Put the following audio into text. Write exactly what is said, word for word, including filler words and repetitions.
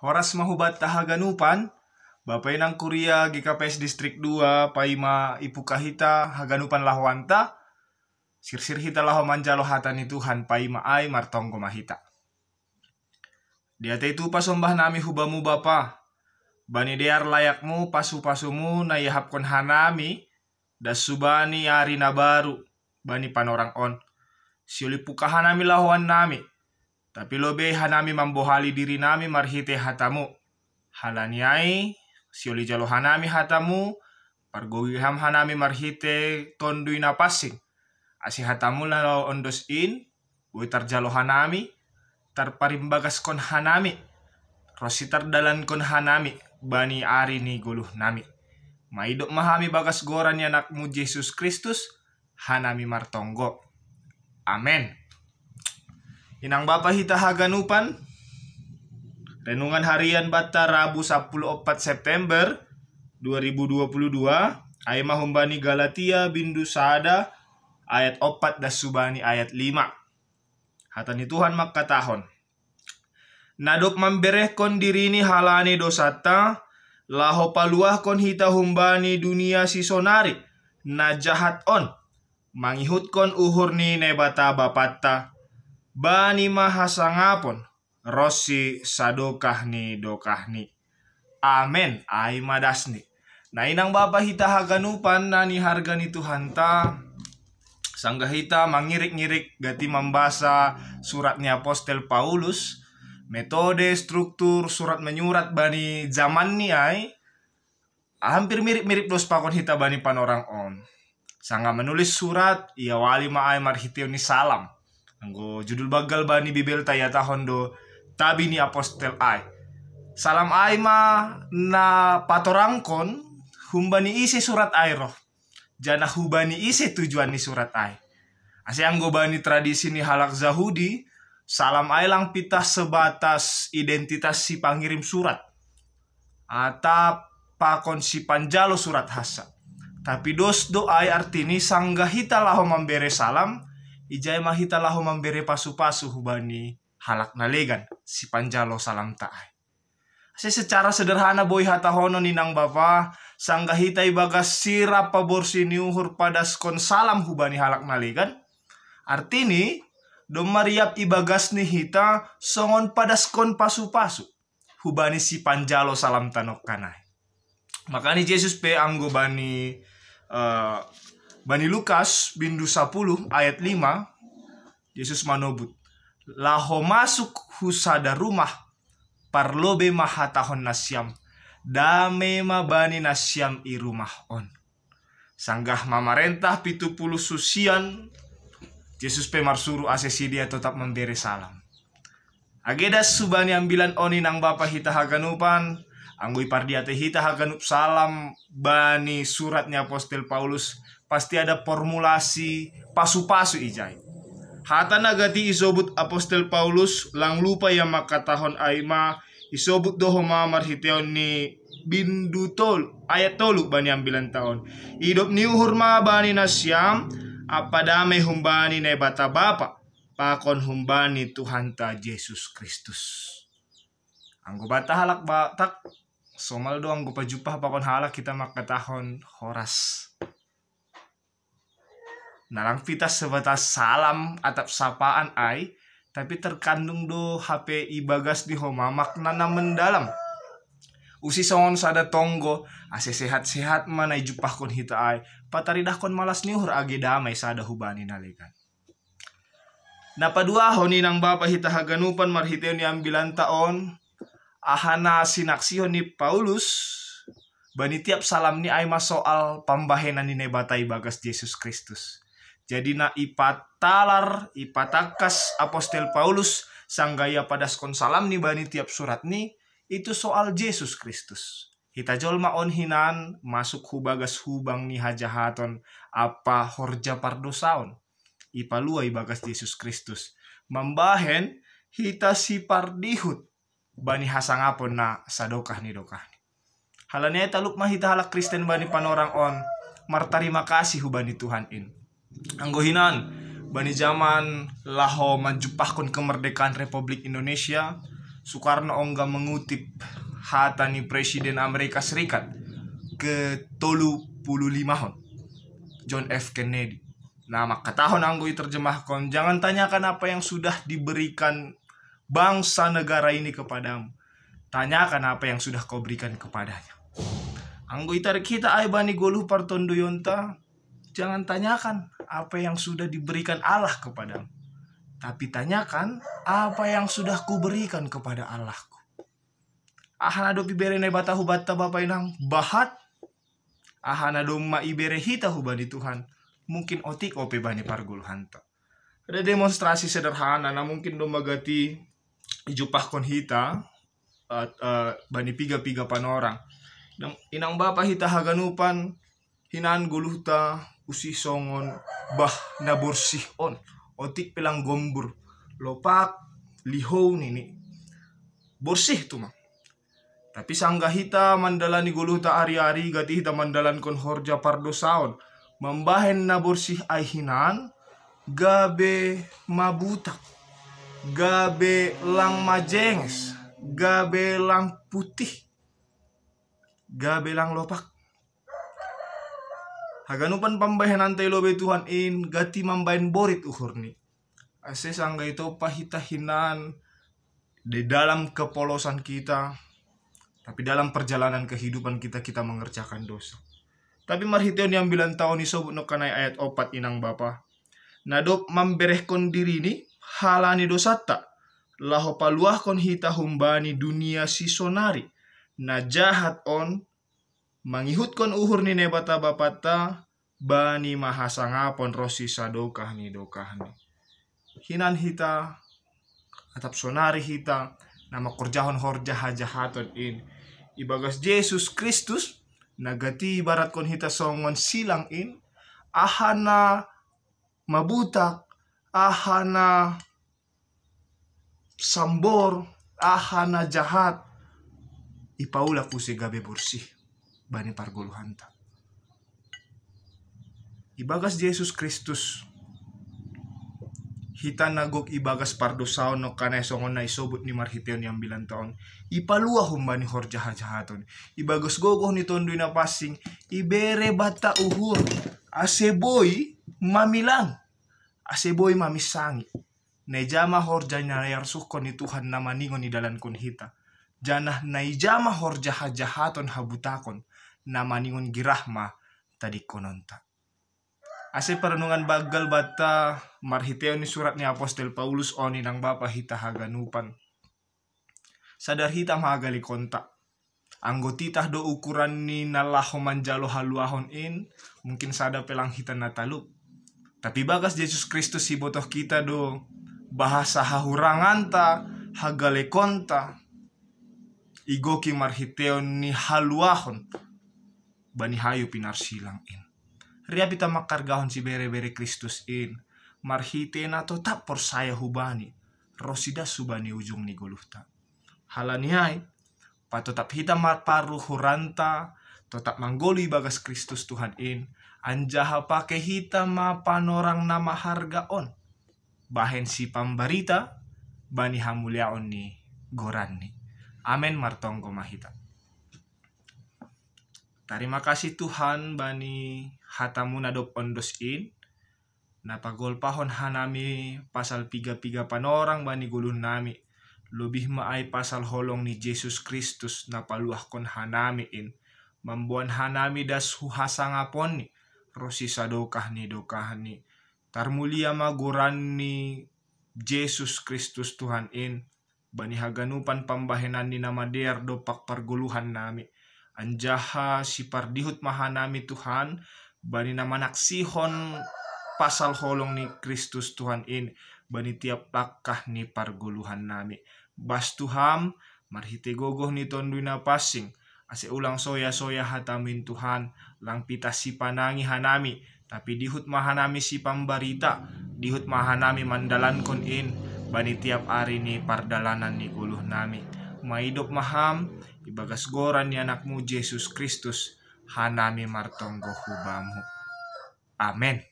Horas ma hubanta haganupan, Bapa Inang Kuria G K P S Distrik dua, paima ipuka hita haganupan lahoanta, sirsir hita laho manjalo hata ni Tuhan, paima ai martonggo ma hita. Diatei tupa sombah nami hu Bamu Bapa, bani dear layakMu pasu-pasuMu na iahapkon hanami, das subani ari na baru bani panorang on. Siulipuka hanami lahoan nami, tapi lobei hanami mambohali diri nami marhitei hataMu. Halani ai, siuli jalo hanami hataMu, pargogi ham hanami marhitei Tonduy Napansing. Ase hataMu na laho ondos in, boi tarjalo hanami, tarparimbagaskon hanami, ronsi tardalankon hanami bani ari ni goluh nami. Maidop ma hami bagas goran ni AnakMu Jesus Kristus, hanami martonggo. Amen. Inang Bapa hita haganupan, renungan harian banta Rabu sapuluh opat September dua ribu dua puluh dua, ai ma humbani Galatia bindu sada ayat opat das subani ayat lima. Hata ni Tuhan mangkatahon: Na dob mamberehkon dirini halani dosanta, laho paluahkon hita humbani dunia sisonari na jahat on, mangihutkon uhur ni Naibata Bapanta, bani ma hasangapon ronsi sadokah ni dokahni. Amen. Ai ma dasni. Na inang Bapa hita haganupan na niharga ni Tuhanta, sanggah hita mangirik-ngirik gati mambasa surat ni apostel Paulus, metode struktur surat menyurat bani jamanni ai, hampir mirip-mirip dos pakon hita bani panorang on. Sanggah manulis surat, iawali ma ai marhiteon ni salam. Anggo judul banggal bani Bibelta ihatahon do tabi ni apostel ai. Salam ai ma na patorangkon humbani ise surat ai roh, janah hubani ise tujuan ni surat ai. Ase anggo bani tradisi ni halak Jahudi, salam ai lang pitah sebatas identitas si pangirim surat, atap pakon si panjalo surat hansa. Tapi dos do ai artini, sanggah hita laho mambere salam, ijai ma hita laho mambere pasu-pasu hubani halak na legan, si panjalo salamta ai. Ase secara sederhana boi hatahonon inang Bapa, sanggah hita ibagas sirap paborsi ni uhur padaskon salam hubani halak na legan, artini, domma riap ibagas ni hita songon padaskon pasu-pasu hubani si panjalo salamta nongkan ai. Makani Jesus pe anggo bani, eh, bani Lukas bindu sapuluh ayat lima, Jesus manobut: Laho masuk hu sada rumah, parlobei ma hatahon nasiam: Dame ma bani nasiam i rumah on. Sanggah mamarentah pitu puluh susian, Jesus pe marsuru ase sidea totap mambere salam. Age das subani ambilan on inang Bapa hita haganupan, anggo ipardiatei hita haganup salam bani surat ni apostel Paulus, pasti ada formulasi pasu-pasu ijai. Hata na gati isobut apostel Paulus, lang lupa ia mangkatahon ai ma, isobut do homa marhiteon ni bindu tolu, ayat tolu bani ambilanta on: Idop ni uhur ma bani nasiam ampa dame humbani Naibata Bapa pakon humbani Tuhanta Jesus Kristus. Anggo banta halak Batak, somal do anggo pajumpah pakon halak hita mangkatahon horas. Na lang pitah sebatas salam atap sapaan ai, tapi terkandung do hape ibagas ni homa makna na mendalam. Usi songon sada tonggo, ase sehat-sehat ma na ijumpahkon hita ai, pataridahkon malas ni uhur age dame sada hubani na legan. Na paduahon inang Bapa hita haganupan marhiteon ni ambilanta on, aha na sinaksihon ni Paulus bani tiap salamni ai ma soal pambahenan ni Naibata ibagas Jesus Kristus. Jadi na ipatalar, ipatangkas apostel Paulus, sanggah ia padaskon salamni bani tiap suratni, itu soal Jesus Kristus. Hita jolma on hinan masuk hu bagas hubang ni hajahaton ampa horja pardosaon, ipalua ibagas Jesus Kristus, mambahen hita sipardihut bani hasangapon na sadokah ni dokahni. Halani ai talup ma hita halak Kristen bani panorang on martarima kasih hubani Tuhan in. Anggo hinan, bani jaman laho manjumpahkon kemerdekaan Republik Indonesia, Soekarno ongga mengutip hata ni Presiden Amerika Serikat ke tolu puluh lima hon, John F Kennedy. Nah, maka tahun anggo iterjemahkan, jangan tanyakan apa yang sudah diberikan bangsa negara ini kepadamu. Tanyakan apa yang sudah kau berikan kepadanya. Anggo itarik hita ai bani goluh partonduyonta, jangan tanyakan apa yang sudah diberikan Allah kepadamu, tapi tanyakan apa yang sudah kuberikan kepada Allahku. Aha na dope ibere Naibata hubanta, Bapa Inang, bahat. Aha na domma ibere hita hubani Tuhan, mungkin otik ope bani pargoluhanta. Ada demonstrasi sederhana na mungkin domma gati ijumpahkon hita, eh, eh, bani piga-piga panorang. Inang, inang bapa hita haganupan, hinan goluhta usih songon bah na borsih on, otik pe lang gombur, lopak, lihou nini, borsih tumang. Tapi sanggah hita mandalani goluhta ari-ari, gati hita mandalankon horja pardosaon, mambahen na borsih ai hinan, gabe mabutak, gabe lang majenges, gabe lang putih, gabe lang lopak. Haganupan pambahenanta i lobei Tuhan in gati mambahen borit uhurni. Ase sanggah itompa hita hinan di dalam kepolosan kita, tapi dalam perjalanan kehidupan kita, kita mengerjakan dosa. Tapi marhiteon ni ambilanta on isobut nongkan ai ayat opat, inang bapa, na dob mamberehkon dirini halani dosanta, laho paluahkon hita humbani dunia sisonari na jahat on, mangihutkon uhur ni Naibata Bapanta bani mahasangapon ronsi sadokah ni dokahni. Hinan hita, atap sonari hita, na mangkorjahon horja hajahaton in, ibagas Jesus Kristus, na gati ibaratkon hita songon silang in, aha na mabutak, aha na sambor, aha na jahat, ipaulak use gabe borsih bani pargoluhanta. Ibagas Jesus Kristus, hita na gok ibagas pardosaon nongkan ai songon na isobut ni marhiteon ni ambilanta on, ipaluah humbani horja hajahaton. Ibagas gogoh ni Tonduy Napansing, ibere banta uhur, ase boi mamilang, ase boi maminsangi. Na ija ma horja na iarsuhkon ni Tuhan na maningon idalankon hita, janah na ija ma horja hajahaton habutakon na maningon girah ma tadingkononta. Ase parenungan banggal banta marhiteon ni surat ni apostel Paulus on, inang bapa hita haganupan. Sadar hita ma hagalekonta. Anggo titah do ukuran ni na laho manjalo haluahon in, mungkin sada pe lang hita na talup. Tapi ibagas Jesus Kristus ibotoh hita do bahasa hahuranganta, hagalekonta, igoki marhiteon ni haluahon bani hayu pinarsilang in. Riap hita mangkargahon siberebere Kristus in marhite na totap porsaya hu Bani, ronsi das hu Bani ujung ni goluhta. Halani ai, patotap hita ma paruhuranta, totap manggoluh ibagas Kristus Tuhan in, anjaha pake hita ma panorang na maharga on, bahen sipambarita bani hamuliaon ni goranNi. Amen. Martonggo ma hita. Tarima kasih Tuhan bani hataMu na dob ondos in, na pagolpahon hanami pasal piga-piga panorang bani goluhnami, lobih ma ai pasal holong ni Jesus Kristus na paluahkon hanami in, mamboan hanami das hu hasangaponNi, ronsi sadokah ni dokahni. Tarmulia ma goranNi Jesus Kristus Tuhan in, bani haganupan pambahenanNi na madear dompak pargoluhannami. Anjaha sipardihut ma hanami Tuhan, bani na manaksihon pasal holong ni Kristus Tuhan in, bani tiap langkah ni pargoluhannami. Bas Tuhan, marhite gogoh ni Tonduy Napansing, ase ulang soya-soya hataMu in Tuhan, lang pitah sipanangi hanami, tapi dihut ma hanami sipambarita, dihut ma hanami mandalankon in, bani tiap ari ni pardalanan ni goluhnami. Maidop ma Ham, ibagas goran ni AnakMu Jesus Kristus, hanami martonggo hu Bamu. Amen.